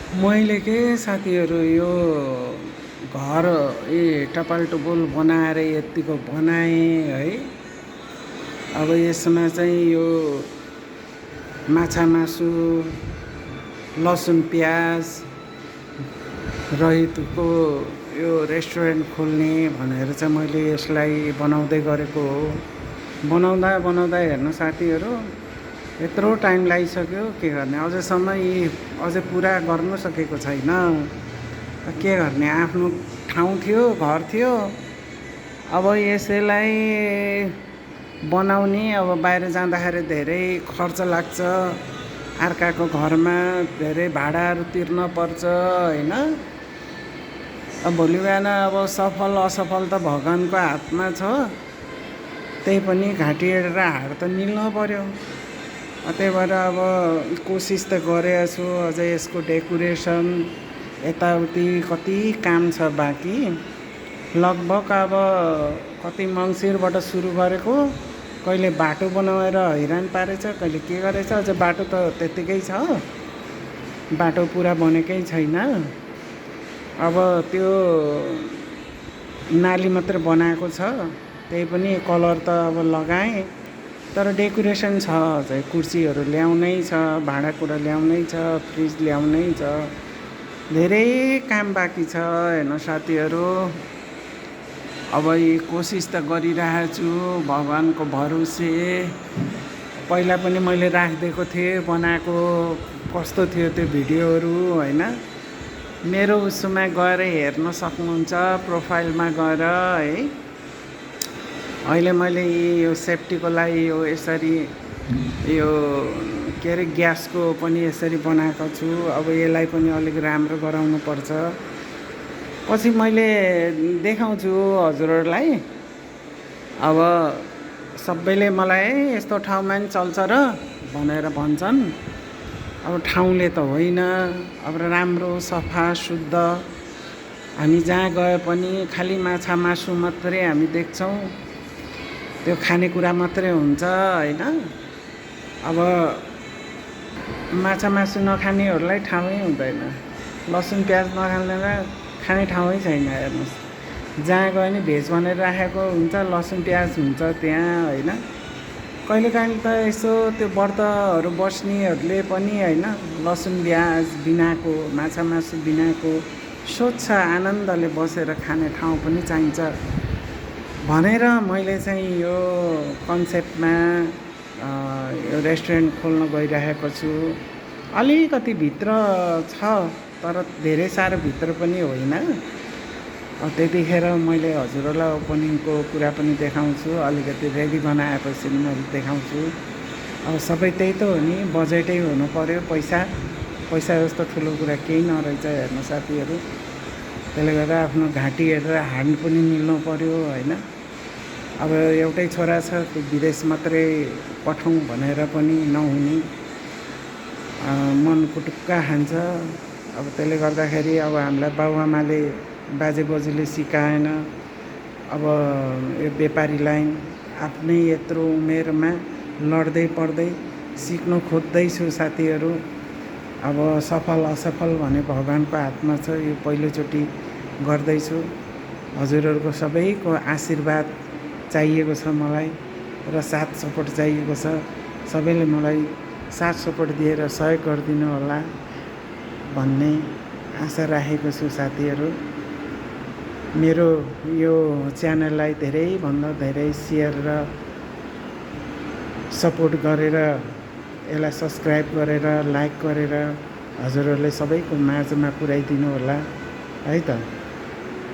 मैले के साथीहरू यो घर टपालटुपुल बनाएर यत्तिको बनाएँ है। अब यसमा चाहिँ यो माछा मासु लसुन प्याज रहितको यो रेस्टुरेन्ट खोल्ने भनेर चाहिँ मैले यसलाई बनाउँदै गरेको हो। बनाउँदा बनाउँदा हेर्नु साथीहरू यत्रो टाइम लागिसक्यो, के गर्ने अझैसम्म अझै पुरा गर्नु सकेको छैन। के गर्ने, आफ्नो ठाउँ थियो, घर थियो, अब यसैलाई बनाउने। अब बाहिर जाँदाखेरि धेरै खर्च लाग्छ, अर्काको घरमा धेरै भाडाहरू तिर्न पर्छ होइन। अब भोलि बिहान अब सफल असफल त भगवान्को हातमा छ, त्यही पनि घाँटी हेरेर हाड त निल्नु पर्यो। त्यही भएर अब कोसिस त गरेको छु। अझै यसको डेकोरेसन यताउति कति काम छ बाँकी। लगभग अब कति मङ्सिरबाट सुरु गरेको, कहिले बाटो बनाएर हैरान पारेछ, कहिले के गरेछ। अझ बाटो त त्यत्तिकै छ, बाटो पुरा बनेकै छैन। अब त्यो नाली मात्र बनाएको छ, त्यही पनि कलर त अब लगाएँ, तर डेकोरेसन छ। अझै कुर्सीहरू ल्याउनै छ, भाँडाकुँडा ल्याउनै छ, फ्रिज ल्याउनै छ, धेरै काम बाँकी छ हेर्नु साथीहरू। अब कोसिस त गरिरहेको छु भगवान्को भरोसे। पहिला पनि मैले राखिदिएको थिएँ बनाएको, कस्तो थियो त्यो भिडियोहरू होइन। मेरो उसमा गएर हेर्न सक्नुहुन्छ, प्रोफाइलमा गएर है। अहिले मैले यो सेफ्टीको लागि यो यसरी यो के अरे ग्यासको पनि यसरी बनाएको छु। अब यसलाई पनि अलिक राम्रो गराउनु पर्छ, पछि मैले देखाउँछु हजुरहरूलाई। अब सबैले मलाई यस्तो ठाउँमा नि चल्छ र भनेर भन्छन्। अब ठाउँले त होइन, अब राम्रो सफा शुद्ध, हामी जहाँ गए पनि खालि माछा मासु मात्रै हामी देख्छौँ, त्यो खानेकुरा मात्रै हुन्छ होइन। अब माछा मासु नखानेहरूलाई ठाउँै हुँदैन, लसुन प्याज नखानेलाई खाने ठाउँै छैन। हेर्नुहोस्, जहाँ गयो नि भेज भनेर राखेको हुन्छ, लसुन प्याज हुन्छ त्यहाँ होइन। कहिलेकाहीँ त यसो त्यो व्रतहरू बस्नेहरूले पनि होइन लसुन प्याज बिनाको, माछा मासु बिनाको स्वच्छ आनन्दले बसेर खाने ठाउँ पनि चाहिन्छ भनेर मैले चाहिँ यो कन्सेप्टमा यो रेस्टुरेन्ट खोल्न गइरहेको छु। अलिकति भित्र छ, तर धेरै साह्रो भित्र पनि होइन। त्यतिखेर मैले हजुरहरूलाई ओपनिङको कुरा पनि देखाउँछु, अलिकति रेडी बनाएपछि मैले देखाउँछु। अब सबै त्यही त हो नि, बजेटै हुनु पऱ्यो, पैसा जस्तो ठुलो कुरा केही नरहेछ हेर्नु साथीहरू। त्यसले गर्दा आफ्नो घाँटी हेरेर हाड पनि मिल्नु पऱ्यो होइन। अब एउटै छोरा छ, त्यो विदेश मात्रै पठाउँ भनेर पनि नहुने, मन कुटुक्का खान्छ। अब त्यसले गर्दाखेरि अब हामीलाई बाबुआमाले बाजेबोजूले सिकाएन। अब यो व्यापारी लाइन आफ्नै यत्रो उमेरमा लड्दै पढ्दै सिक्नु खोज्दैछु साथीहरू। अब सफल असफल भने भगवान्को हातमा छ। यो पहिलोचोटि गर्दैछु, हजुरहरूको सबैको आशीर्वाद चाहिएको छ मलाई, र साथ सपोर्ट चाहिएको छ। सबैले मलाई साथ सपोर्ट दिएर सहयोग गरिदिनु होला भन्ने आशा राखेको छु साथीहरू। मेरो यो च्यानललाई धेरैभन्दा धेरै सेयर र सपोर्ट गरेर, यसलाई सब्सक्राइब गरेर, लाइक गरेर हजुरहरूले सबैको माझमा पुर्याइदिनु होला है त।